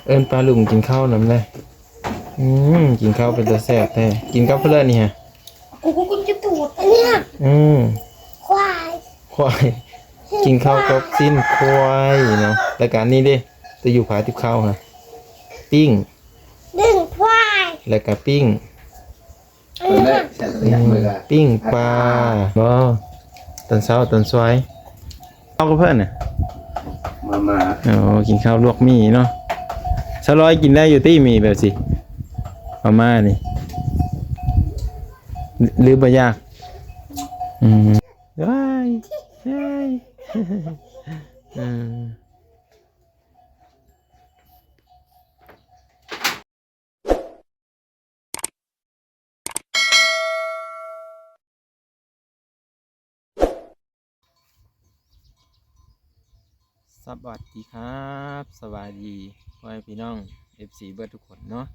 ເອີ້ນປ້າລຸງກິນເຂົ້ານຳແດ່. ອືມ ກິນເຂົ້າເປັນຕາແຊບແທ້. ກິນກັບເພິ່ນແລ້ວນີ້ຮະ. ກູ ກູ ກູ ຈະປູດອັນນີ້ນະ. ອືມ ຄວາຍ ຄວາຍ ກິນເຂົ້າກັບຊີ້ນຄວາຍເນາະ. ແລ້ວກະອັນນີ້ເດ້ ໂຕຢູ່ພາຕິບເຂົ້າຮະ ປີ້ງ ປີ້ງຄວາຍ ແລ້ວກະປີ້ງ ເພິ່ນໄດ້ ອືມ ປີ້ງປາບໍ ຕອນເຊົ້າຕອນສວຍ. ເອົາກັບເພິ່ນນະ ມາ ມາ ໂອ້ ກິນເຂົ້າລວກໝີ່ເນາະ. ສາວລອຍກິນໄດ້ຢູ່ຕິໝີ່ແບບຊີ້ ມາມ່ານີ້ ຫຼືບໍ່ຢາກ? ອືມ ວ້າຍ ວ້າຍ ອືມ. ສະບາຍດີຄັບ ສະບາຍດີພໍ່ແມ່ພີ່ນ້ອງ ເອັຟຊີ ເບິດທຸກຄົນເນາະ.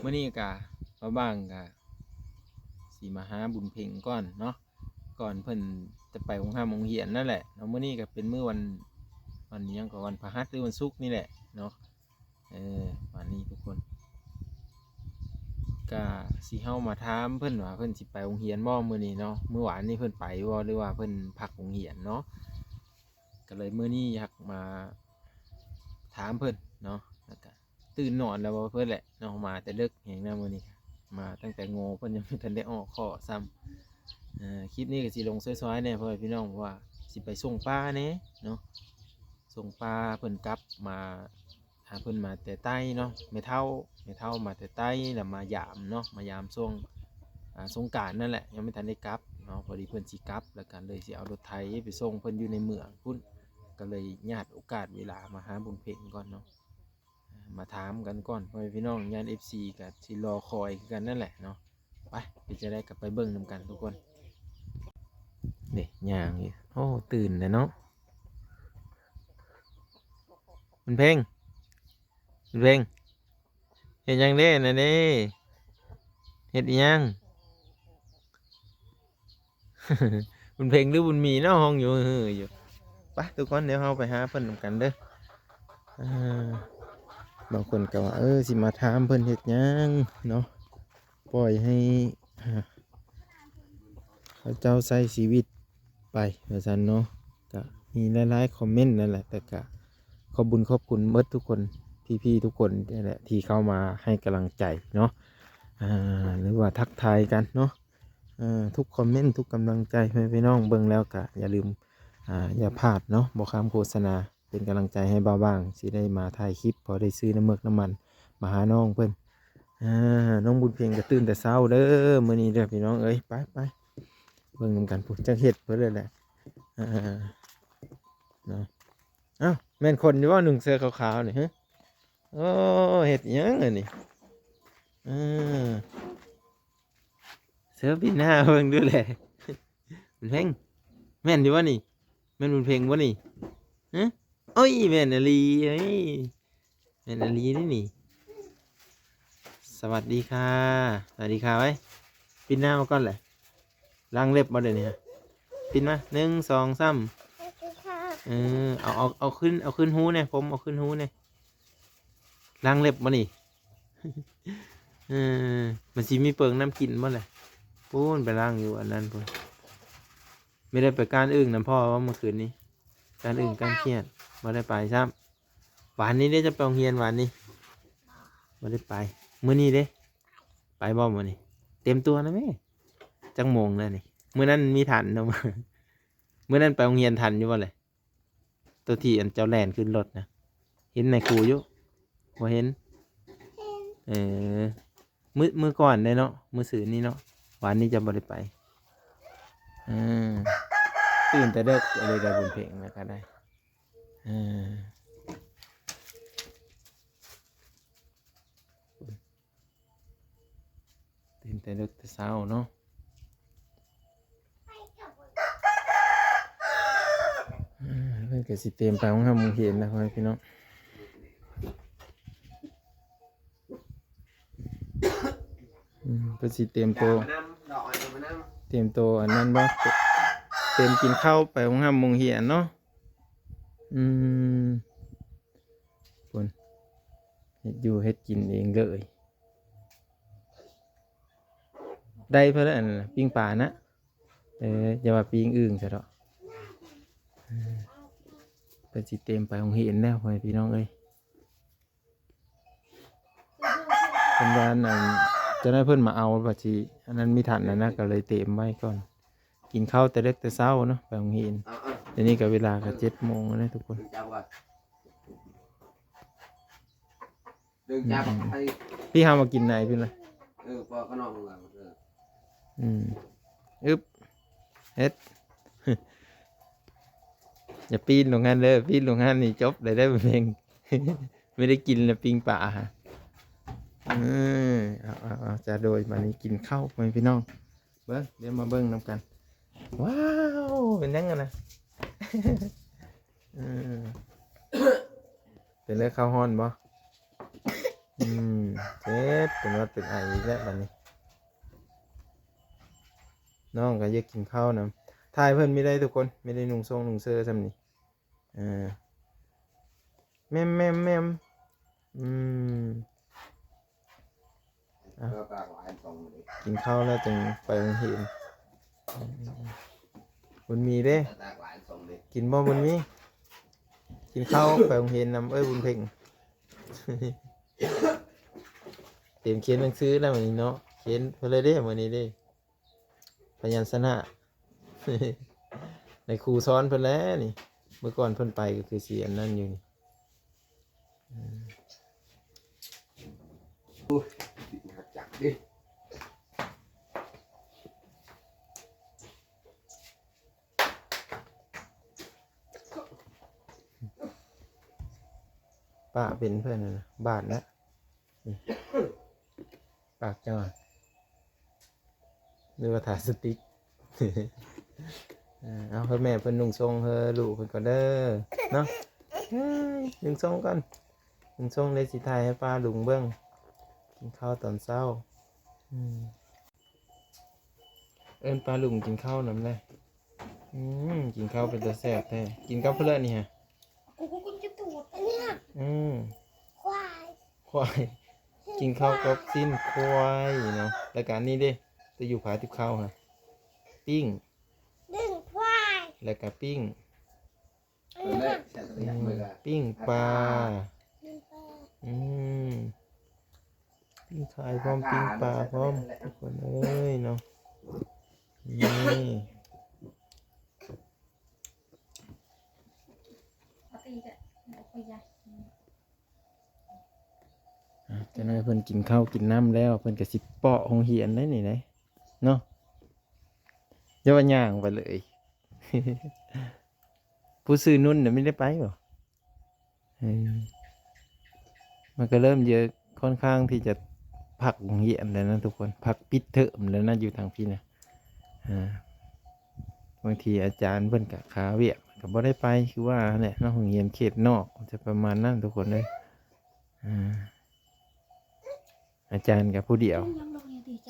ມື້ນີ້ກະ ບ່າວບາງກະຊິມາຫາບຸນເພັງກ່ອນເນາະ ກ່ອນເພິ່ນຈະໄປໂຮງຮ່ຳໂຮງຮຽນນັ້ນແຫຼະເນາະ. ມື້ນີ້ກະເປັນມື້ວັນ ວັນຫຍັງກະ ວັນພະຫັດ ຫຼື ວັນສຸກນີ້ແຫຼະເນາະ. ເອີ ປະມານນີ້ທຸກຄົນ ກະຊິເຮົາມາຖາມເພິ່ນວ່າເພິ່ນຊິໄປໂຮງຮຽນບໍ່ມື້ນີ້ເນາະ. ມື້ວານນີ້ເພິ່ນໄປບໍ່ ຫຼືວ່າເພິ່ນພັກໂຮງຮຽນເນາະ. ກະເລີຍມື້ນີ້ຢາກມາຖາມເພິ່ນເນາະ ແລ້ວກະຕື່ນນອນແລ້ວບໍ່ເພິ່ນແຫຼະເນາະ. ມາແຕ່ເລິກແຮງນະມື້ນີ້ ມາຕັ້ງແຕ່ງໍ ເພິ່ນຍັງບໍ່ທັນໄດ້ອອກຂໍ້ຊ້ຳ. ເອີ ຄລິບນີ້ກະຊິລົງຊ່ອຍໆແດ່ພໍ່ແມ່ພີ່ນ້ອງ ເພາະວ່າຊິໄປສົ່ງປາແດ່ເນາະ ສົ່ງປາ. ເພິ່ນກັບມາ ຫາເພິ່ນມາແຕ່ໃຕ້ເນາະ ແມ່ເຖົ້າ ແມ່ເຖົ້າມາແຕ່ໃຕ້ ແລ້ວມາຢາມເນາະ ມາຢາມຊ່ວງ ອ່າ ສົງການນັ້ນແຫຼະ ຍັງບໍ່ທັນໄດ້ກັບເນາະ. ພໍດີເພິ່ນຊິກັບ ແລ້ວກະເລີຍຊິເອົາລົດໄຖໄປສົ່ງເພິ່ນຢູ່ໃນເມືອງພຸ້ນ ກະເລີຍຍາດໂອກາດເວລາມາຫາບຸນເພັງກ່ອນເນາະ ມາຖາມກັນກ່ອນພໍ່ແມ່ພີ່ນ້ອງ. ຢ້ານ ເອັຟຊີ ກະຊິລໍຄອຍຄືກັນນັ້ນແຫຼະເນາະ. ໄປ ເປັນຈັ່ງໃດກະໄປເບິ່ງນຳກັນທຸກຄົນ. ນີ້ຍ່າງຢູ່ ໂອ້ ຕື່ນແລ້ວເນາະ ບຸນເພັງ ບຸນເພັງ ເຮັດຫຍັງເດ້ນັ້ນເດ້ ເຮັດອີ່ຫຍັງ? ບຸນເພັງ ຫຼື ບຸນໝີເນາະ ຮ້ອງຢູ່ ເຮີໆຢູ່. ໄປທຸກຄົນ ດຽວເຮົາໄປຫາເພິ່ນນຳກັນເດີ. ເອີ ບາງຄົນກະວ່າ ເອີ ຊິມາຖາມເພິ່ນເຮັດຫຍັງເນາະ ປ່ອຍໃຫ້ ເຂົາເຈົ້າໃຊ້ຊີວິດໄປວ່າຊັ້ນເນາະ. ກະມີຫຼາຍໆຄອມເມັນນັ້ນແຫຼະ ແຕ່ກະຂອບບຸນຂອບຄຸນເບິດທຸກຄົນ ພີ່ໆທຸກຄົນນັ້ນແຫຼະ ທີ່ເຂົ້າມາໃຫ້ກຳລັງໃຈເນາະ ອ່າ ຫຼືວ່າທັກທາຍກັນເນາະ. ເອີ ທຸກຄອມເມັນ ທຸກກຳລັງໃຈ ພໍ່ແມ່ພີ່ນ້ອງເບິ່ງແລ້ວກະຢ່າລືມ ອ່າ ຢ່າພາດເນາະ ບໍ່ຂ້າມໂຄສະນາ ເປັນກຳລັງໃຈໃຫ້ບ່າວບາງ ຊິໄດ້ມາຖ່າຍຄລິບ ພໍໄດ້ຊື້ນ້ຳເມືອກນ້ຳມັນມາຫານ້ອງເພິ່ນ. ອ່າ ນ້ອງບຸນເພັງກະຕື່ນແຕ່ເຊົ້າເດີມື້ນີ້ເດີພີ່ນ້ອງເອີຍ. ໄປໆ ເບິ່ງນຳກັນພຸ້ນ ຈັກເຮັດເພິ່ນເລີຍແຫຼະ. ອ່າ ເນາະ ອ້າວ ແມ່ນຄົນຢູ່ບໍ່ ນຸ່ງເສື້ອຂາວໆນີ້ ຮະ? ໂອ້ ເຮັດຫຍັງອັນນີ້? ເອີ ເສື້ອປິ່ນໜ້າເບິ່ງດູແລ. ບຸນເພັງ ແມ່ນຢູ່ບໍ່ນີ້? ແມ່ນບຸນເພັງບໍ່ນີ້? ຮະ? ໂອ້ຍ ແມ່ນອີ່ຫຼີເອີຍ ແມ່ນອີ່ຫຼີເດ້ນີ້. ສະຫວັດດີຄ່າ ສະຫວັດດີຄ່າໄວ້. ປິ່ນໜ້າມາກ່ອນແຫຼະ. ລ້າງເລັບບໍ່ດຽວນີ້? ປິ່ນມາ ໜຶ່ງ ສອງ ສາມ. ເອີ ເອົາ ເອົາ ເອົາຂຶ້ນ ເອົາຂຶ້ນຫູແດ່ ຜົມເອົາຂຶ້ນຫູແດ່. ລ້າງເລັບບໍ່ນີ້? ເອີ ມັນຊິມີເປິງນ້ຳກິນບໍ່ແຫຼະ? ພຸ້ນ ໄປລ້າງຢູ່ອັນນັ້ນພຸ້ນ. ແມ່ໄດ້ໄປກ້ານອຶ່ງນຳພໍ່ບໍ່ມື້ຄືນນີ້? ກ້ານອຶ່ງກ້ານຂຽດ ບໍ່ໄດ້ໄປຊ້ຳ. ວານນີ້ເດ້ ເຈົ້າໄປໂຮງຮຽນວານນີ້? ບໍ່ໄດ້ໄປ. ມື້ນີ້ເດ້ ໄປບໍ່ມື້ນີ້? ຕຽມຕົວນະແມ່. ຈັກໂມງແລ້ວນີ້? ມື້ນັ້ນມີທັນເນາະ ມື້ນັ້ນໄປໂຮງຮຽນທັນຢູ່ບໍ່ແຫຼະ? ໂຕທີ່ອັນເຈົ້າແລ່ນຂຶ້ນລົດນະ ເຫັນນາຍຄູຢູ່? ບໍ່ເຫັນ. ເອີ ມື້ ມື້ກ່ອນເດ້ເນາະ ມື້ຊືນນີ້ເນາະ ວານນີ້ເຈົ້າບໍ່ໄດ້ໄປ. ເອີ ຕື່ນແຕ່ເດິກເລີຍໄດ້ບຸນເພັງນະກະໄດ້. ເອີ ຕື່ນແຕ່ເດິກແຕ່ເຊົ້າເນາະ. ເອີ ເພິ່ນກະຊິຕຽມໄປໂຮງຮ່ຳໂຮງຮຽນແລ້ວ ພໍ່ແມ່ພີ່ນ້ອງ. ອືມ ເພິ່ນຊິຕຽມໂຕ ຕຽມໂຕອັນນັ້ນບໍ່? ຕຽມກິນເຂົ້າໄປໂຮງຮ່ຳໂຮງຮຽນເນາະ. ອືມ ພຸ້ນ ເຮັດຢູ່ເຮັດກິນເອງເລີຍ. ໄດ້ເພິ່ນແລ້ວ ອັນປີ້ງປານະ. ເອີ ຢ່າວ່າປີ້ງອຶ່ງຊະເດາະ. ເອີ ເພິ່ນຊິເຕັມໄປໂຮງຮຽນແລ້ວ ພໍ່ແມ່ພີ່ນ້ອງເອີຍ. ເພິ່ນວ່າອັນ ເຈົ້ານາຍເພິ່ນມາເອົາ ວ່າຊິອັນນັ້ນມີທັນນັ້ນນະ ກໍເລີຍເຕັມໄວ້ກ່ອນ. ກິນເຂົ້າແຕ່ເດັກແຕ່ເຊົ້າເນາະ ໄປໂຮງຮຽນ. ດຽວນີ້ກໍເວລາກໍເຈັດໂມງແລ້ວທຸກຄົນ. ເດີນຈາກໄປ ອືມ ພີ່ເຮົາມາກິນໃນພີ່ນລະ. ເອີ ພໍຂະໜອງລະ ເອີ ອືມ ອຶບ ເຮັດ ຢ່າປີນລົງຫັ້ນເດີ ປີນລົງຫັ້ນນີ້ຈົບໄດ້ເດີເພງ. ບໍ່ໄດ້ກິນລະປີ້ງປາ. ເອີ ເອົາໆໆ ຈ້າ ໂດຍ ບາດນີ້ກິນເຂົ້າ ພໍ່ແມ່ພີ່ນ້ອງ. ເບິ່ງ ດຽວມາເບິ່ງນຳກັນ. ວ້າວ ເປັນຫຍັງຫັ້ນນະ? ເອີ ເປັນເລີຍ ເຂົ້າຮ້ອນບໍ່? ອືມ ເຈັບ ເປັນຫວັດເປັນໄອອີກແລ້ວບາດນີ້. ນ້ອງກໍຢາກກິນເຂົ້ານຳ. ຖ່າຍເພິ່ນມີໄດ້ທຸກຄົນ ມີໄດ້ນຸ່ງຊົງນຸ່ງເຊີຊ່ຳນີ້. ເອີ ແມ່ມໆໆ ອືມ ອ່ະ ກິນເຂົ້າແລ້ວຈຶ່ງໄປໂຮງຮຽນ. ອືມ ບຸນມີເດ້ ກິນບໍ່ບຸນມີ? ກິນເຂົ້າໄປໂຮງຮຽນນຳເອີຍບຸນເພັງ. ເຕັມຂຽນໜັງສືແລ້ວມື້ນີ້ເນາະ ຂຽນເພິ່ນເລີຍເດ້ມື້ນີ້ເດ້. ພະຍັນຊະນະ ໃນຄູສອນເພິ່ນແລ້ວນີ້. ເມື່ອກ່ອນເພິ່ນໄປກໍຄືຊິອັນນັ້ນຢູ່ນີ້. ອືມ ໂອ້ຍ ໜັກຈັກເດ້. ປະເປັນເພິ່ນນະ ບາດນະ. ປາກເຈົ້າ ຫຼືວ່າທາສະຕິກ? ເອີ ເອົາ ໃຫ້ແມ່ເພິ່ນນຸ່ງຊົງໃຫ້ລູກເພິ່ນກ່ອນເດີເນາະ. ເອີຍ ນຸ່ງຊົງກ່ອນ ນຸ່ງຊົງເລີຍຊິຖ່າຍໃຫ້ປ້າລຸງເບິ່ງ. ກິນເຂົ້າຕອນເຊົ້າ. ອືມ ເອີ້ນປ້າລຸງກິນເຂົ້ານຳແດ່. ອືມ ກິນເຂົ້າເປັນຕາແຊບແທ້. ກິນກັບເພິ່ນແລ້ວນີ້ຮະ. ກູ ກູ ກູ ຈະຕູດອັນເນີ້ຍ. ອືມ ຄວາຍ ຄວາຍ ກິນເຂົ້າກັບຊີ້ນຄວາຍເນາະ. ແລ້ວກະອັນນີ້ເດ້ ໂຕຢູ່ຜາຕິບເຂົ້າຫັ້ນ ປີ້ງ ປີ້ງຄວາຍ ແລ້ວກະປີ້ງ ອືມ ປີ້ງປາ ປີ້ງປາ ອືມ ປີ້ງຄວາຍພ້ອມ ປີ້ງປາພ້ອມ ທຸກຄົນເອີຍເນາະ. ນີ້ ອ່ະ ຈັກໜ້ອຍເພິ່ນກິນເຂົ້າກິນນ້ຳແລ້ວ ເພິ່ນກໍຊິເປາະໂຮງຮຽນໄດ໋ນີ້ໄດ໋ເນາະ. ຢ່າວ່າຍ່າງໄປເລີຍ. ຜູ້ຊື່ນຸ່ນນະ ມີໄດ້ໄປບໍ່? ເອີ ມັນກໍເລີ່ມຈະຄ່ອນຂ້າງທີ່ຈະພັກໂຮງຮຽນແລ້ວນະທຸກຄົນ ພັກປິດເທີມແລ້ວນະ ຢູ່ທາງພີ້ນະ. ອ່າ ບາງທີອາຈານເພິ່ນກໍຄາວຽກ ກໍບໍ່ໄດ້ໄປ ຄືວ່າຫັ້ນແຫຼະເນາະ ໂຮງຮຽນເຂດນອກ ຈະປະມານນັ້ນທຸກຄົນເອີຍ. ອ່າ ອາຈານກໍຜູ້ດຽວ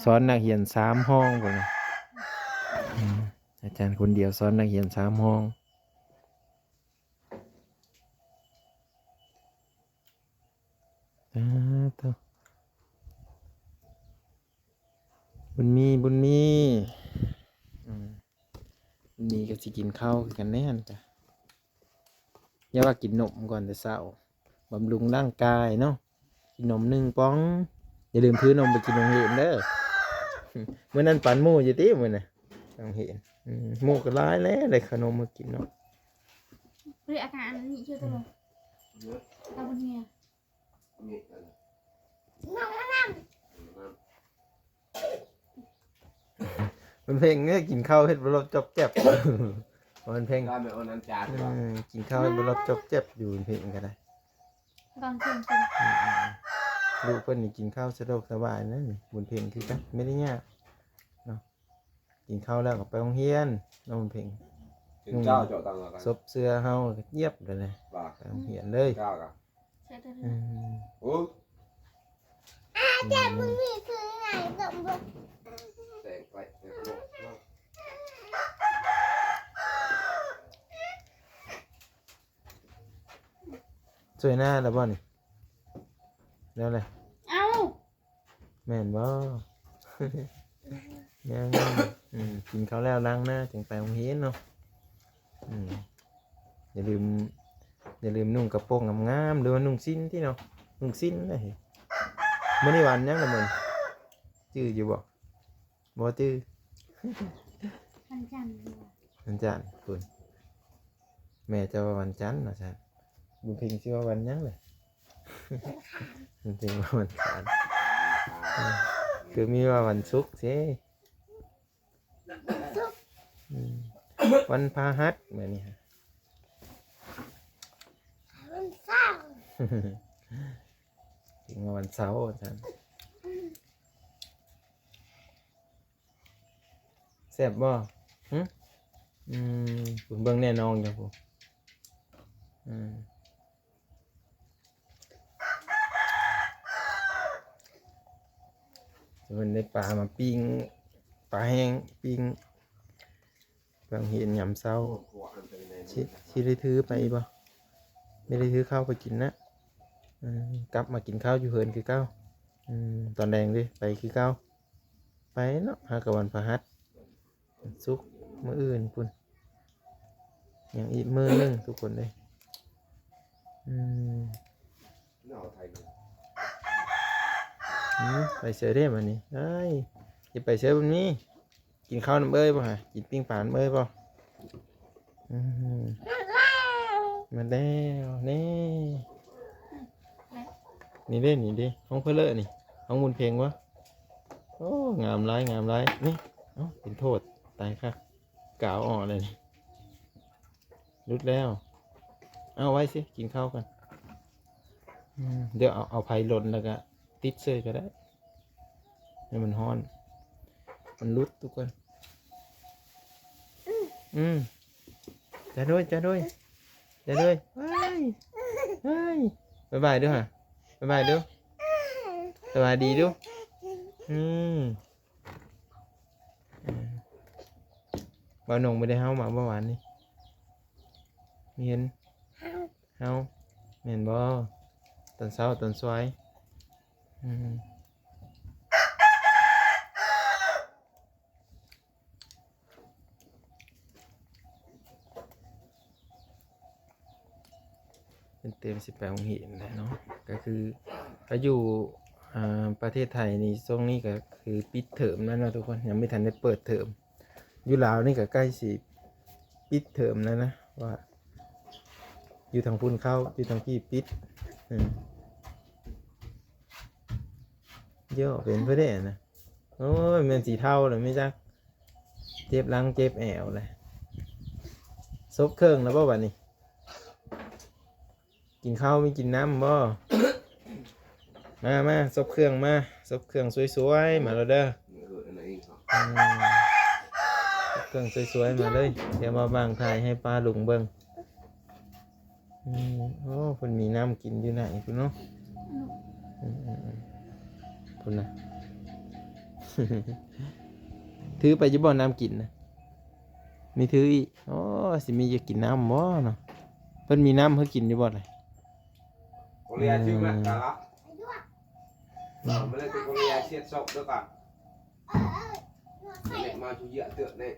ສອນນັກຮຽນສາມຫ້ອງພຸ້ນນະ. ອືມ ອາຈານຄົນດຽວສອນນັກຮຽນສາມຫ້ອງ. ສາທຸ ບຸນມີ ບຸນມີ ອືມ ບຸນມີກໍຊິກິນເຂົ້າຄືກັນແນ່ຫັ້ນກະ. ຢ່າວ່າກິນນົມກ່ອນແຕ່ເຊົ້າ ບຳລຸງຮ່າງກາຍເນາະ. ກິນນົມໜຶ່ງປ່ອງ ຢ່າລືມຖືນົມໄປກິນໂຮງຮຽນເດີ. ມື້ນັ້ນປານໝູ່ຢູ່ຕິມື້ນະ ໂຮງຮຽນ. ອືມ ໝູ່ກໍຫຼາຍແລ້ວ ໄດ້ຂະໜົມມາກິນເນາະ. ເຮີ້ຍ ອາການອັນນີ້ເຈົ້າຕົວ ອືມ ເອົາເນຍ ມັນເພງເດ້ ກິນເຂົ້າເຮັດບໍ່ລອບຈອບແຈບ. ມັນເພງ ເອີ ກິນເຂົ້າເຮັດບໍ່ລອບຈອບແຈບຢູ່ ມັນເພງກໍໄດ້. ຕອນເພງ ອືມ ລູກເພິ່ນນີ້ກິນເຂົ້າສະດວກສະບາຍນະ ບຸນເພັງຄືກັນ ບໍ່ໄດ້ຍາກເນາະ. ກິນເຂົ້າແລ້ວກໍໄປໂຮງຮຽນເນາະ ບຸນເພັງ. ເຈົ້າເຈົ້າຕ່າງຫາກ ສົບເສື້ອເຮົາກໍຢຽບເລີຍນະ ໄປໂຮງຮຽນເລີຍ. ເຈົ້າກໍ ອືມ ໂອ້ ອາ ແຕ່ມັນມີຄືໄງ ແຕ່ງໄປ ຊ່ວຍໜ້າແລ້ວບໍ່ນີ້? ແນວໃດ? ເອົ້າ ແມ່ນບໍ່? ຍັງ ອືມ ກິນເຂົ້າແລ້ວລ້າງໜ້າຈຶ່ງໄປໂຮງຮຽນເນາະ. ອືມ ຢ່າລືມ ຢ່າລືມນຸ່ງກະໂປງງາມໆ ຫຼືວ່ານຸ່ງສິ້ນຕິເນາະ. ນຸ່ງສິ້ນເດ້. ມື້ນີ້ວັນຫຍັງລະມື້ນີ້? ຈື່ຢູ່ບໍ່? ບໍ່ຈື່. ວັນຈັນ. ວັນຈັນພຸ້ນ. ແມ່ເຈົ້າວ່າວັນຈັນວ່າຊັ້ນ. ບຸນເພັງຊິວ່າວັນຫຍັງລະ? ບຸນເພັງວ່າວັນຈັນ. ຄືມີວ່າວັນສຸກເຊ. ອືມ ວັນພະຫັດມື້ນີ້. ວັນເສົາ. ເຖິງວ່າວັນເສົາວ່າຊັ້ນ. ແຊບບໍ່? ຫຶ? ອືມ ເບິ່ງແນ່ນ້ອງເຈົ້າພຸ້ນ. ອືມ ເພິ່ນໄດ້ປາມາປີ້ງ ປາແຫ້ງປີ້ງ ເພິ່ນເຫັນຍາມເຊົ້າ. ຊິ ຊິໄດ້ຖືໄປບໍ່? ບໍ່ໄດ້ຖືເຂົ້າໄປກິນນະ. ອືມ ກັບມາກິນເຂົ້າຢູ່ເຮືອນຄືເກົ່າ. ອືມ ຕອນແລງເດ້ ໄປຄືເກົ່າ. ໄປເນາະ ຫາກະວັນພະຫັດ ສຸກ ມື້ອື່ນພຸ້ນ. ຍັງອີກມື້ໜຶ່ງທຸກຄົນເອີຍ. ອືມ ອືມ ໄປໃສເດ້ບາດນີ້? ເອີຍ ຊິໄປໃສບາດນີ້? ກິນເຂົ້ານຳເອີຍບໍ່ຫະ? ກິນປີ້ງປານຳເອີຍບໍ່? ອືມ ມາແລ້ວ ນີ້ ນີ້ເດ້ ນີ້ເດ້ ຂອງເພິ່ນເລີຍນີ້ ຂອງບຸນເພັງວະ. ໂອ້ ງາມຫຼາຍ ງາມຫຼາຍ. ນີ້ ເອົ້າ ເປັນໂທດ ຕາຍຄັກ ກາວອອກແລ້ວນີ້ ຫຼຸດແລ້ວ. ເອົາໄວ້ຊິ ກິນເຂົ້າກ່ອນ. ອືມ ດຽວເອົາ ເອົາໄຟລົນແລ້ວກະຕິດເສີຍກະໄດ້ ໃຫ້ມັນຮ້ອນ ມັນຫຼຸດທຸກຄົນ. ອືມ ຈະໂດຍ ຈະໂດຍ ຈະໂດຍ. ວ້າຍ ວ້າຍ ບາຍບາຍດູຫະ ບາຍບາຍດູ ສະບາຍດີດູ. ອືມ ເອີ ບ່າວນົງບໍ່ໄດ້ເຫົ່າມາບໍ່ວານນີ້? ເຫັນ ເຫົ່າ ແມ່ນບໍ່? ຕອນເຊົ້າຕອນສວຍ. ອືມ ເພິ່ນຕຽມຊິໄປໂຮງຮຽນແລ້ວເນາະ. ກະຄື ກະຢູ່ ອ່າ ປະເທດໄທນີ້ ຊ່ວງນີ້ກະຄືປິດເທີມແລ້ວເນາະທຸກຄົນ ຍັງບໍ່ທັນໄດ້ເປີດເທີມ. ຢູ່ລາວນີ້ກະໃກ້ຊິປິດເທີມແລ້ວນະ ວ່າຢູ່ທາງພຸ້ນເຂົ້າ ຢູ່ທາງພີ້ປິດ. ອືມ ເຍາະ ເປັນເພິ່ນເດ້ນະ. ໂອ້ຍ ແມ່ນຊິເຖົ້າແລ້ວແມ່ນຈັກ ເຈັບຫຼັງເຈັບແອວແລ້ວ. ສົບເຄື່ອງແລ້ວບໍ່ບາດນີ້? ກິນເຂົ້າມີກິນນ້ຳບໍ່? ມາ ມາ ສົບເຄື່ອງມາ ສົບເຄື່ອງສວຍໆ ມາໂລດເດີ. ອືມ ສົບເຄື່ອງສວຍໆ ມາເລີຍ ດຽວມາວາງຖ່າຍໃຫ້ປ້າລຸງເບິ່ງ. ອືມ ໂອ້ ເພິ່ນມີນ້ຳກິນຢູ່ໃນພຸ້ນເນາະ. ອືມ ອືມ ອືມ ພຸ້ນນະ ຖືໄປຢູ່ບໍ່ນ້ຳກິນນະ? ມີຖືອີກ. ໂອ້ ຊິມີຢາກກິນນ້ຳບໍ່ເນາະ? ເພິ່ນມີນ້ຳໃຫ້ກິນຢູ່ບໍ່ລະ? ເອີ ມາເລີຍ ເປັນຄົນເລຍເຊຍດສົບດ້ວຍກັນ ມາຈຸເຍອະເຕີບເດ້.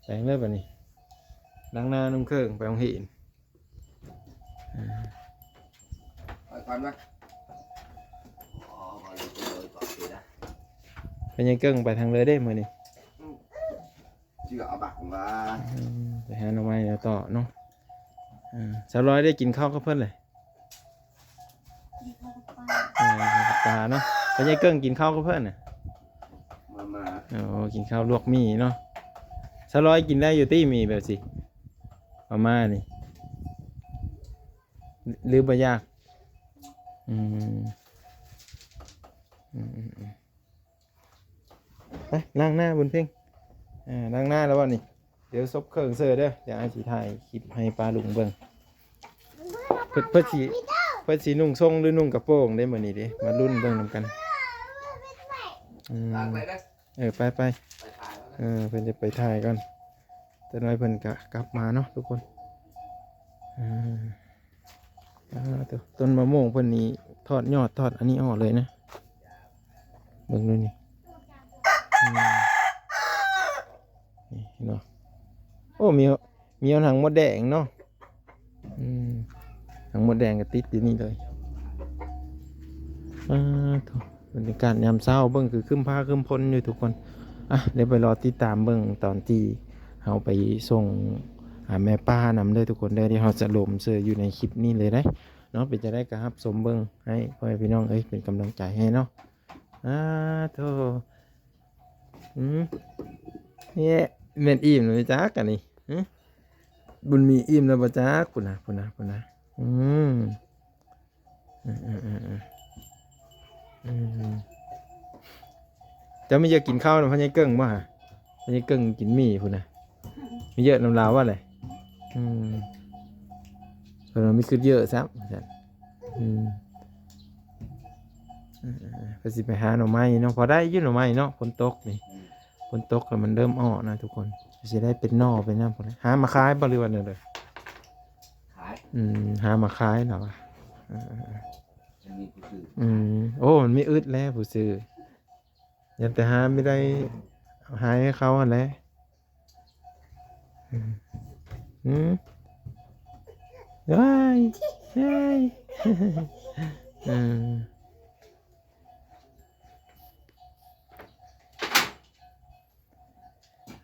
ແປງເລີຍບາດນີ້ ລ້າງໜ້ານຸ່ງເຄື່ອງໄປໂຮງຮຽນ. ອ່າ ໄປກ່ອນນະ ເປັນຫຍັງເກິ່ງໄປທາງເລີຍເດ້ມື້ນີ້? ອືມ ເຊື່ອເອົາບັກວ່າ ອືມ ໄປຫາໜໍ່ໄມ້ແລ້ວຕໍ່ເນາະ. ເອີ ສາວລອຍໄດ້ກິນເຂົ້າກັບເພິ່ນເລີຍ? ກິນເຂົ້າກັບປາ ເອີ ກັບປາເນາະ. ເພິ່ນໃຫຍ່ເກິ່ງກິນເຂົ້າກັບເພິ່ນນະ? ມາມ່າ. ໂອ້ ກິນເຂົ້າລວກໝີ່ເນາະ. ສາວລອຍກິນໄດ້ຢູ່ຕິ ໝີ່ແບບຊີ້ ມາມ່ານີ້ ຫຼືບໍ່ຢາກ? ອືມ ອືມ ອືມ ອືມ. ໄປລ້າງໜ້າບຸນເພັງ. ເອີ ລ້າງໜ້າແລ້ວບໍ່ນີ້? ດຽວສົບເຄື່ອງເສີເດີ ດຽວອ້າຍຊິຖ່າຍຄລິບໃຫ້ປ້າລຸງເບິ່ງ. ເພິ່ນ ເພິ່ນຊິ ເພິ່ນຊິນຸ່ງຊົງ ຫຼືນຸ່ງກະໂປງເດ້ມື້ນີ້ເດ້ ມາລຸ້ນເບິ່ງນຳກັນ. ອືມ ເອີ ໄປ ໄປ ໄປຖ່າຍແລ້ວນະ. ເອີ ເພິ່ນຈະໄປຖ່າຍກ່ອນ ຈັກໜ້ອຍເພິ່ນກະກັບມາເນາະທຸກຄົນ. ອ່າ ອ່າ ຕົ້ນ ຕົ້ນມະມ່ວງເພິ່ນນີ້ຖອດຍອດ ຖອດອັນນີ້ອອກເລີຍນະ ເບິ່ງດູນີ້ ອືມ ນີ້ເນາະ ໂອ້ ມີ ມີຫາງມົດແດງເນາະ ອືມ ຫາງມົດແດງກໍຕິດຢູ່ນີ້ເລີຍ ອ່າ ໂທ້ ບັນຍາກາດຍາມເຊົ້າ ເບິ່ງຄືຄຶ້ມຟ້າຄຶ້ມຝົນຢູ່ທຸກຄົນ ອ່ະ ດຽວໄປລໍຕິດຕາມເບິ່ງຕອນທີ່ເຮົາໄປສົ່ງ ອ່າ ແມ່ປ້ານຳເດີທຸກຄົນເດີ ດຽວເຮົາຈະລົມເຊີຢູ່ໃນຄລິບນີ້ເລີຍເດ້ເນາະ ເປັນຈັ່ງໃດກໍຮັບຊົມເບິ່ງໃຫ້ພໍ່ແມ່ພີ່ນ້ອງເອີຍ ເປັນກຳລັງໃຈໃຫ້ເນາະ ອ່າ ໂທ້ ອືມ ເອີ ແມ່ນອີ່ມແລ້ວບໍ່ຈັກອັນນີ້ ຫື ບຸນມີອີ່ມແລ້ວບໍ່ຈັກ ພຸ້ນນະ ພຸ້ນນະ ພຸ້ນນະ ອືມ ເອີ ເອີ ເອີ ເອີ ອືມ ເຈົ້າມີເຢີ້າກິນເຂົ້ານຳພໍ່ໃຫຍ່ເກິ່ງບໍ່ຫະ? ພໍ່ໃຫຍ່ເກິ່ງກິນໝີ່ພຸ້ນນະ ມີເຢີ້ານຳລາວວ່າແຫຼະ ອືມ ເພິ່ນວ່າມີຄືເຢີ້າຊ້ຳ ວ່າຊັ້ນ ອືມ ເອີ ເອີ ເພິ່ນຊິໄປຫາໜໍ່ໄມ້ເນາະ ພໍໄດ້ຢູ່ໜໍ່ໄມ້ເນາະ ຝົນຕົກນີ້ ອືມ ຝົນຕົກແລ້ວມັນເລີ່ມອອກນະທຸກຄົນ ຊິໄດ້ເປັນໜໍ່ເປັນຫຍັງພຸ້ນນະ ຫາມາຂາຍບໍ່ ຫຼືວ່າແນວໃດ? ຂາຍ ອືມ ຫາມາຂາຍເນາະ ເອີ ເອີ ເອີ ມັນມີຜູ້ຊື້ ອືມ ໂອ້ ມັນມີອຶດແລ້ວຜູ້ຊື້ ຍັງແຕ່ຫາບໍ່ໄດ້ ຫາໃຫ້ເຂົາຫັ້ນແຫຼະ ອືມ ອືມ ເອີຍ ເອີຍ ອືມ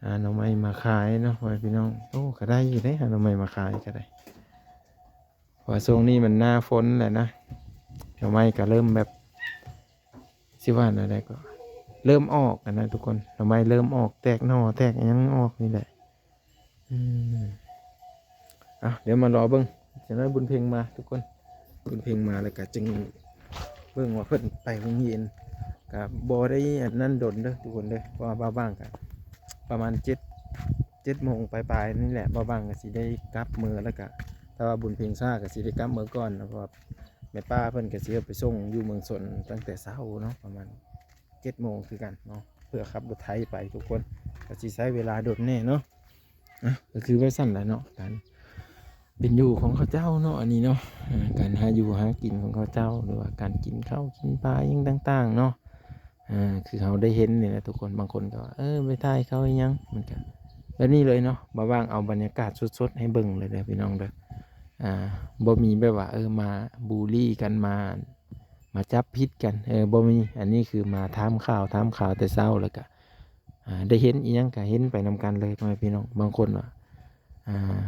ຫາໜໍ່ໄມ້ມາຂາຍເນາະ ພໍ່ແມ່ພີ່ນ້ອງ ໂອ້ ກໍໄດ້ຢູ່ເດ້ ຫາໜໍ່ໄມ້ມາຂາຍກໍໄດ້ ເພາະວ່າຊ່ວງນີ້ມັນໜ້າຝົນແຫຼະນະ ໜໍ່ໄມ້ກໍເລີ່ມແບບ ຊິວ່າແນວໃດກໍເລີ່ມອອກຫັ້ນນະທຸກຄົນ ໜໍ່ໄມ້ເລີ່ມອອກ ແຕກໜໍ່ແຕກຫຍັງອອກນີ້ແຫຼະ ອືມ ເອົາ ດຽວມາລໍເບິ່ງ ຈັກໜ້ອຍບຸນເພັງມາທຸກຄົນ ບຸນເພັງມາແລ້ວກໍຈຶ່ງເບິ່ງວ່າເພິ່ນໄປໂຮງຮຽນ ກໍບໍ່ໄດ້ອັນນັ້ນດົນເດີທຸກຄົນເດີ ເພາະວ່າບ່າວບ່າງກໍປະມານເຈັດ ເຈັດໂມງປາຍໆນີ້ແຫຼະ ບ່າວບ່າງກໍຊິໄດ້ກັບເມືອ ແລ້ວກໍຖ້າວ່າບຸນເພັງຊ້າກໍຊິໄດ້ກັບເມືອກ່ອນ ເພາະວ່າ ແມ່ປ້າເພິ່ນກໍຊິເອົາໄປສົ່ງຢູ່ເມືອງຊົນຕັ້ງແຕ່ເຊົ້າເນາະ ປະມານເຈັດໂມງຄືກັນເນາະ ເພື່ອຂັບລົດໄຖໄປທຸກຄົນ ກໍຊິໃຊ້ເວລາດົນແດ່ເນາະ ອ່ະ ກໍຄືວ່າຊັ້ນແຫຼະເນາະ ການເປັນຢູ່ຂອງເຂົາເຈົ້າເນາະ ອັນນີ້ເນາະ ອ່າ ການຫາຢູ່ຫາກິນຂອງເຂົາເຈົ້າ ຫຼືວ່າການກິນເຂົ້າກິນປາຫຍັງຕ່າງໆເນາະ ອ່າ ຄືເຮົາໄດ້ເຫັນນີ້ແຫຼະທຸກຄົນ ບາງຄົນກໍວ່າ ເອີ ໄປຖ່າຍເຂົາອີ່ຫຍັງ ມັນກະແບບນີ້ເລີຍເນາະ ບ່າວບ່າງເອົາບັນຍາກາດສົດໆໃຫ້ເບິ່ງເລີຍເດີພີ່ນ້ອງເດີ ອ່າ ບໍ່ມີແບບວ່າ ເອີ ມາບູລີກັນ ມາ ມາຈັບຜິດກັນ ເອີ ບໍ່ມີ ອັນນີ້ຄືມາຖາມຂ່າວ ຖາມຂ່າວແຕ່ເຊົ້າ ແລ້ວກະ ອ່າ ໄດ້ເຫັນອີ່ຫຍັງກະເຫັນໄປນຳກັນເລີຍ ພໍ່ແມ່ພີ່ນ້ອງ ບາງຄົນວ່າ ອ່າ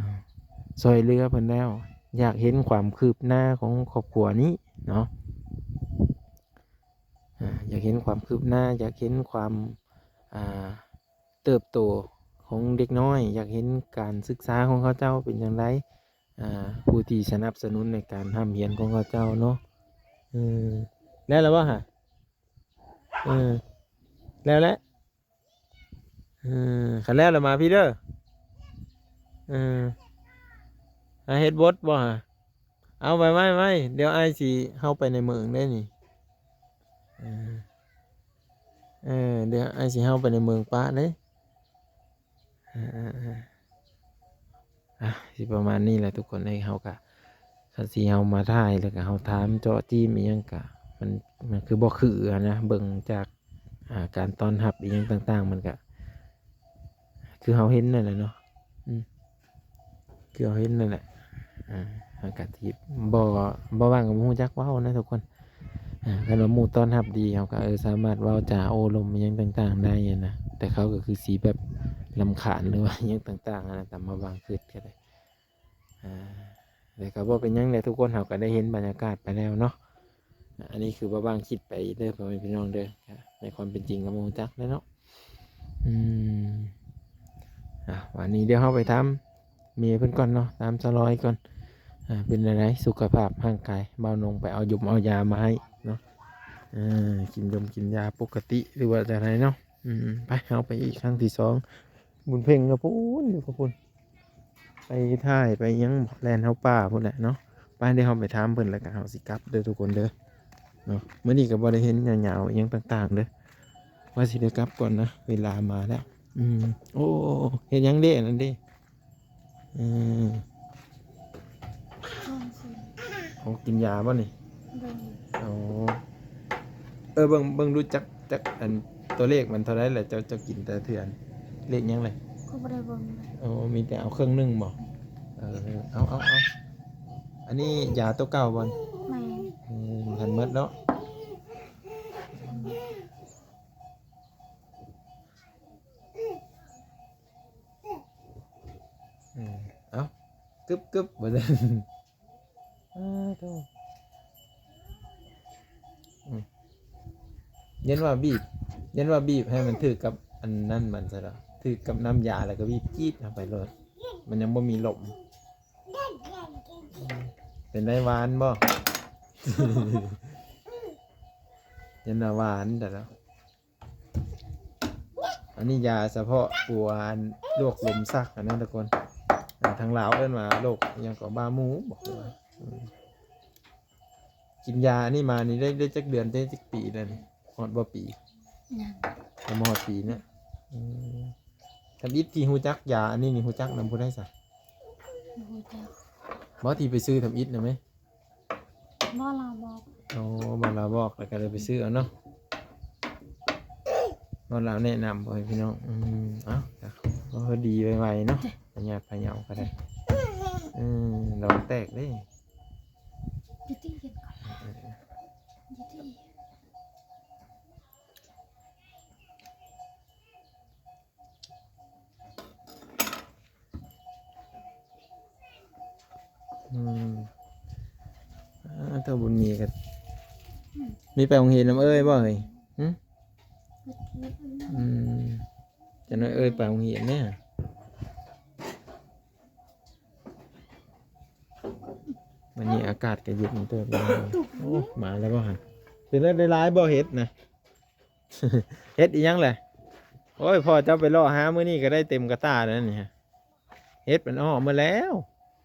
ຊ່ອຍເຫຼືອເພິ່ນແລ້ວ ຢາກເຫັນຄວາມຄືບໜ້າຂອງຄອບຄົວນີ້ເນາະ ອ່າ ຢາກເຫັນຄວາມຄືບໜ້າ ຢາກເຫັນຄວາມ ອ່າ ເຕີບໂຕຂອງເດັກນ້ອຍ ຢາກເຫັນການສຶກສາຂອງເຂົາເຈົ້າເປັນຈັ່ງໃດ ອ່າ ຜູ້ທີ່ສະໜັບສະໜູນໃນການຮ່ຳຮຽນຂອງເຂົາເຈົ້າເນາະ ເອີ ແລ້ວລະບໍ່ຫະ? ເອີ ແລ້ວແຫຼະ ເອີ ຄັນແລ້ວລະມາພີ້ເດີ ເອີ ຫາເຮັດບົດບໍ່ຫະ? ເອົາ ໄວໆ ດຽວອ້າຍຊິເຮົາໄປໃນເມືອງເດ້ນີ້ ເອີ ເອີ ດຽວອ້າຍຊິເຮົາໄປໃນເມືອງປະເດ້ ເອີ ເອີ ເອີ ອ່ະ ຊິປະມານນີ້ແຫຼະທຸກຄົນເອີຍ ເຮົາກະ ຄັນຊິເຮົາມາຖ່າຍ ແລ້ວກະເຮົາຖາມເຈາະຈີ້ມອີ່ຫຍັງກະ ມັນ ມັນຄືບໍ່ຄືຫັ້ນນະ ເບິ່ງຈາກ ອ່າ ການຕ້ອນຮັບອີ່ຫຍັງຕ່າງໆ ມັນກະ ຄືເຮົາເຫັນນັ້ນແຫຼະເນາະ ອືມ ຄືເຮົາເຫັນນັ້ນແຫຼະ ອ່າ ເຮົາກະທີ່ບໍ່ ບໍ່ວ່າກໍບໍ່ຮູ້ຈັກເວົ້ານະທຸກຄົນ ອ່າ ຄັນວ່າໝູ່ຕ້ອນຮັບດີ ເຮົາກໍ ເອີ ສາມາດເວົ້າຈາໂອ້ລົມອີ່ຫຍັງຕ່າງໆໄດ້ຫັ້ນນະ ແຕ່ເຂົາກໍຄືຊິແບບລຳຄານ ຫຼືວ່າອີ່ຫຍັງຕ່າງໆຫັ້ນນະ ຕາມມາວາງຄຶດກໍໄດ້ ອ່າ ແຕ່ກໍບໍ່ເປັນຫຍັງແຫຼະທຸກຄົນ ເຮົາກໍໄດ້ເຫັນບັນຍາກາດໄປແລ້ວເນາະ ອັນນີ້ຄືວ່າວາງຄລິບໄປເດີ ພໍ່ແມ່ພີ່ນ້ອງເດີ ໃນຄວາມເປັນຈິງກໍບໍ່ຮູ້ຈັກແຫຼະເນາະ ອືມ ອ່ະ ວັນນີ້ດຽວເຮົາໄປຖາມເມຍເພິ່ນກ່ອນເນາະ ຖາມສາວລອຍກ່ອນ ອ່າ ເປັນແນວໃດສຸຂະພາບຮ່າງກາຍ ບ່າວນົງໄປເອົາຢົມເອົາຢາມາໃຫ້ເນາະ ເອີ ກິນຢົມກິນຢາປົກກະຕິ ຫຼືວ່າຈັ່ງໃດເນາະ ອືມ ໄປ ເຮົາໄປອີກຄັ້ງທີສອງ ບຸນເພັງກໍພຸ້ນຢູ່ພຸ້ນ ໄປຖ່າຍໄປຫຍັງແລ່ນເຂົ້າປ່າພຸ້ນແຫຼະເນາະ ໄປ ດຽວເຮົາໄປຖາມເພິ່ນ ແລ້ວກໍເຮົາຊິກັບເດີທຸກຄົນເດີເນາະ ມື້ນີ້ກໍບໍ່ໄດ້ເຫັນຍາວໆອີ່ຫຍັງຕ່າງໆເດີ ວ່າຊິໄດ້ກັບກ່ອນນະ ເວລາມາແລ້ວ ອືມ ໂອ້ ເຮັດຫຍັງເດ້ອັນນັ້ນເດ້ ເອີ ກິນຢາບໍ່ນີ້? ເບິ່ງ ອໍ ເອີ ເບິ່ງ ເບິ່ງດູຈັກ ຈັກອັນ ຕົວເລກມັນເທົ່າໃດລະ ເຈົ້າ ເຈົ້າກິນແຕ່ເທື່ອ ເລກຫຍັງລະ? ກໍບໍ່ໄດ້ເບິ່ງເລີຍ. ໂອ້ ມີແຕ່ເອົາເຄິ່ງໜຶ່ງບໍ່? ເອີ ເອົາ ເອົາ ເອົາ ອັນນີ້ຢາຕົວເກົ່າບໍ່? ແມ່ນ. ເອີ ທັນໝົດເນາະ. ອືມ ເອົາ ກຶບໆ ວ່າຊັ້ນ. ອ້າໂທ້ ອືມ ຢ້ານວ່າບີບ ຢ້ານວ່າບີບໃຫ້ມັນຖືກກັບອັນນັ້ນມັນຊະດອກ ຖືກກັບນ້ຳຢາແລ້ວກໍບີບຈີດເຂົ້າໄປໂລດ ມັນຍັງບໍ່ມີລົມ. ເປັນໄດ ຫວານບໍ່? ຢ້ານວ່າຫວານຊະດອກ. ອັນນີ້ຢາສະເພາະປົວອັນໂລກລົມຊັກຫັ້ນນະທຸກຄົນ. ອ່າ ທາງລາວເອີ້ນວ່າໂລກຫຍັງເກາະ ບ້າໝູບໍ? ອືມ ກິນຢາອັນນີ້ມານີ້ໄດ້ ໄດ້ຈັກເດືອນ ໄດ້ຈັກປີແລ້ວນີ້? ຮອດບໍ່ປີ? ຍັງ ຍັງບໍ່ຮອດປີເນາະ. ອືມ ທຳອິດທີ່ຮູ້ຈັກຢາອັນນີ້ນີ້ ຮູ້ຈັກນຳຜູ້ໃດຊະ? ບໍ່ຮູ້ຈັກ. ບໍ່ ທີ່ໄປຊື້ທຳອິດນະແມ່? ບໍ່ ລາວບອກ. ອໍ ບໍ່ ລາວບອກ ແລ້ວກໍເລີຍໄປຊື້ເອົາເນາະ. ບໍ່ ລາວແນະນຳ ພໍ່ແມ່ພີ່ນ້ອງ. ອືມ ເອົ້າ ກໍພໍດີໄວໆເນາະ ພະຍາດພະເຍົາກໍໄດ້. ອືມ ລອງແຕກເດ້. ຢູ່ທີ່ເຮັດກ່ອນ ຢູ່ທີ່ ອືມ ອ່າ ເຈົ້າບຸນມີກໍ ອືມ ມີໄປໂຮງຮຽນນຳເອື້ອຍບໍ່ເຮີ້ຍ? ຫຶ ອືມ ຈັກໜ້ອຍເອື້ອຍໄປໂຮງຮຽນແດ່. ວັນນີ້ອາກາດກໍເຢັນເຕີບ. ໂອ້ ມາແລ້ວບໍ່ຫັ້ນ? ເປັນໄດ້ຫຼາຍບໍ່ເຫັດນະ? ເຫັດອີ່ຫຍັງແຫຼະ? ໂອ້ຍ ພໍ່ເຈົ້າໄປເລາະຫາມື້ນີ້ກໍໄດ້ເຕັມກະຕ່າແລ້ວນີ້. ເຫັດມັນອອກໝົດແລ້ວ.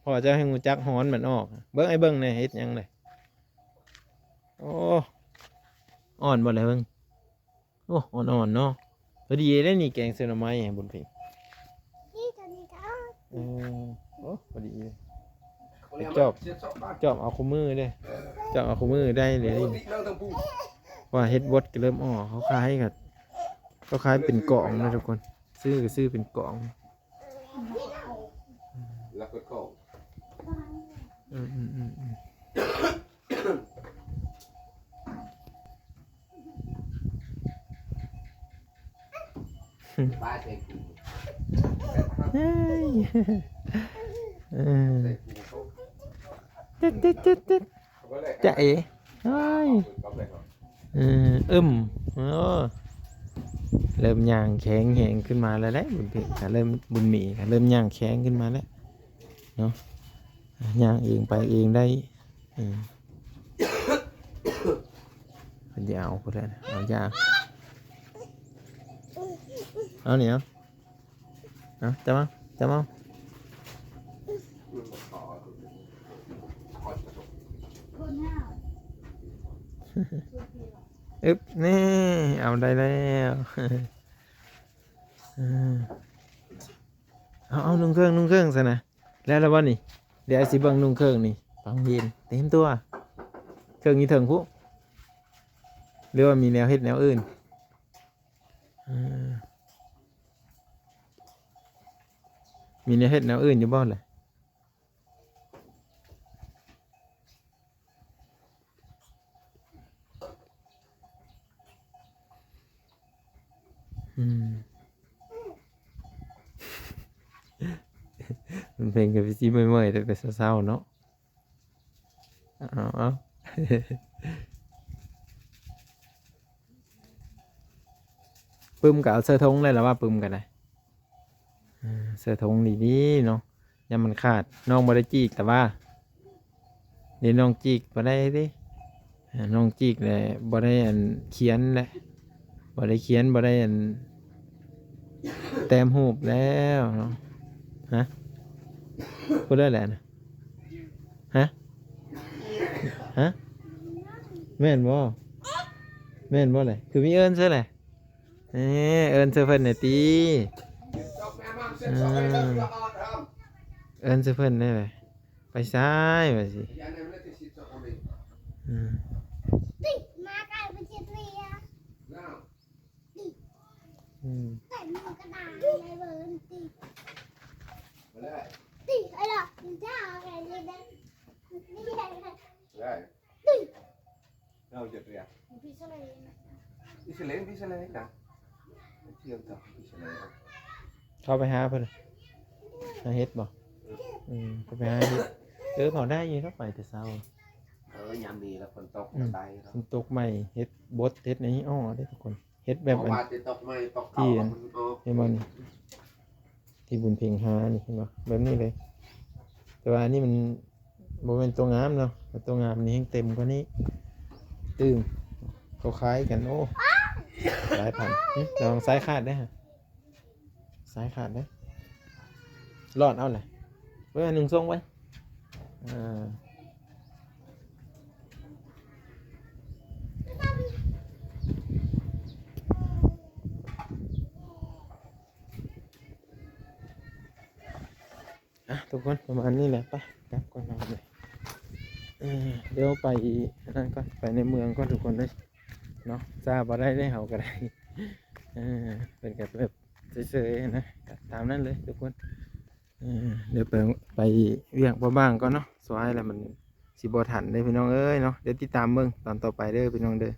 ພໍ່ເຈົ້າແຮ່ງຮູ້ຈັກຮອນມັນອອກ. ເບິ່ງ ໃຫ້ເບິ່ງແດ່ ເຫັດຫຍັງແຫຼະ? ໂອ້ ອ່ອນບໍ່ແລະເບິ່ງ. ໂອ້ ອ່ອນໆເນາະ. ພໍດີເດ້ນີ້ ແກງເສືອໜໍ່ໄມ້ໃຫ້ບຸນເພັງ. ນີ້ຕົວນີ້ກໍອ່ອນ. ເອີ ໂອ້ ພໍດີເດ້. ຈອບ ຈອບເອົາຄູ່ມື້ເດ້. ຈອບເອົາຄູ່ມື້ໄດ້ເລີຍ. ວ່າເຫັດບົດກໍເລີ່ມອອກ. ເຂົາຂາຍກໍ ເຂົາຂາຍເປັນກອງນະທຸກຄົນ. ຊື້ກໍຊື້ເປັນກອງ. ລັກເປີດຂອງ. ອືມໆໆໆ. ເຮີ້ຍ ເອີ ຈະເອ ເອີ ອຶມ ໂອ້ ເລີ່ມຍ່າງແຂງແຮງຂຶ້ນມາແລ້ວແຫຼະ ບຸນເພັງ ເລີ່ມ ບຸນມີ ເລີ່ມຍ່າງແຂງຂຶ້ນມາແລ້ວເນາະ ຍ່າງເອງໄປເອງໄດ້ ເອີ ເພິ່ນຊິເອົາພຸ້ນແຫຼະ ເອົາຢາ ເອົານີ້ເອົາ ເອົາ ຈັບເອົາ ຈັບເອົາ ອຶບ ນີ້ ເອົາໄດ້ແລ້ວ ເອີ ເອົາ ເອົາ ນຸ່ງເຄື່ອງ ນຸ່ງເຄື່ອງຊັ້ນນະ ແລ້ວລະບໍ່ນີ້? ດຽວຊິເບິ່ງນຸ່ງເຄື່ອງນີ້ ໄປໂຮງຮຽນ ຕຽມຕົວ ເຄື່ອງຢູ່ເທິງພຸ້ນ ຫຼືວ່າມີແນວເຮັດແນວອື່ນ? ເອີ ມີແນວເຮັດແນວອື່ນຢູ່ບໍ່ລະ? ອືມ ມັນເປັນກາແຟຊິເມື່ອຍໆ ແຕ່ເຊົ້າໆເນາະ. ເອົາ ເອົາ ປຶ້ມກໍເອົາໃສ່ຖົງໄດ້ລະວ່າ ປຶ້ມກໍໄດ້ ເອີ ໃສ່ຖົງດີໆເນາະ ຢ້ານມັນຂາດ ນ້ອງບໍ່ໄດ້ຈີກ ແຕ່ວ່າ ນີ້ນ້ອງຈີກບໍ່ໄດ້ເດ້ ນ້ອງຈີກແລ້ວບໍ່ໄດ້ອັນຂຽນແຫຼະ ບໍ່ໄດ້ຂຽນ ບໍ່ໄດ້ອັນແຕ້ມຮູບແລ້ວເນາະ ຮະ ຜູ້ໃດແຫຼະນະ? ຮະ ຮະ ແມ່ນບໍ່? ແມ່ນບໍ່ແຫຼະ? ຄືມີເອີ້ນເຊີແຫຼະ ເອີ ເອີ້ນເຊີເພິ່ນແດ່ຕິ ເອີ ເອີ້ນເຊີເພິ່ນແດ່ແຫຼະ ໄປຊ້າຍວ່າຊິ ເອີ ອືມ ມາໄກເພິ່ນຊິເລຍ ອືມ ໃສ່ມືກະດານໃນເບິ່ງຕິ ມາເລີຍ ຕິ ໄອ້ລະ ມັນຈະເອົາໄປເລີຍເດ້ ໄດ້ ເຮົາຈະເຕຍ ພິເສນ ພິເສນນະ ທ່ຽວກັບພິເສນ ເຂົ້າໄປຫາເພິ່ນ ຫາເຫັດບໍ່? ອືມ ເຂົ້າໄປຫາເຫັດ ເອີ ເຂົາໄດ້ຢູ່ເນາະ ໄປແຕ່ເຊົ້າ ເອີ ຍາມນີ້ລະຝົນຕົກ ອືມ ໄດ້ເນາະ ຝົນຕົກໃໝ່ ເຫັດບົດ ເຫັດໃນອໍເດ້ທຸກຄົນ ເຫັດແບບອັນ ເອົາວ່າແຕ່ຕົກໃໝ່ ຕົກເຂົ້າ ທີ່ອັນ ມັນອອກ ເຫັນບໍ່ນີ້? ທີ່ບຸນເພັງຫານີ້ ເຫັນບໍ່? ແບບນີ້ເລີຍ ແຕ່ວ່າອັນນີ້ມັນບໍ່ແມ່ນຕົວງາມເນາະ ແຕ່ຕົວງາມນີ້ແຮ່ງເຕັມກວ່ານີ້ ຕື່ມ ເຂົາຂາຍກັນ ໂອ້ ຫຼາຍພັນ ຫຶ ລະວັງສາຍຂາດເດີ້ ສາຍຂາດເດີ້ ລອດເອົາແຫຼະ ເບິ່ງອັນໜຶ່ງສົ່ງໄວ້ ອ່າ ອ່ະ ທຸກຄົນ ປະມານນີ້ແຫຼະ ໄປ ກັບກ່ອນເນາະ ເອີ ດຽວໄປອັນນັ້ນກ່ອນ ໄປໃນເມືອງກ່ອນທຸກຄົນເອີຍເນາະ ຊ້າບໍ່ໄດ້ເດ້ ເຮົາກໍໄດ້ ເອີ ເພິ່ນກໍແບບເຊີຍໆນະ ກໍຕາມນັ້ນເລີຍທຸກຄົນ ເອີ ດຽວໄປ ໄປວຽກບໍ່ບາງກ່ອນເນາະ ສວາຍແລ້ວມັນຊິບໍ່ທັນເດ້ພີ່ນ້ອງເອີຍເນາະ ດຽວຕິດຕາມເບິ່ງຕອນຕໍ່ໄປເດີພີ່ນ້ອງເດີ.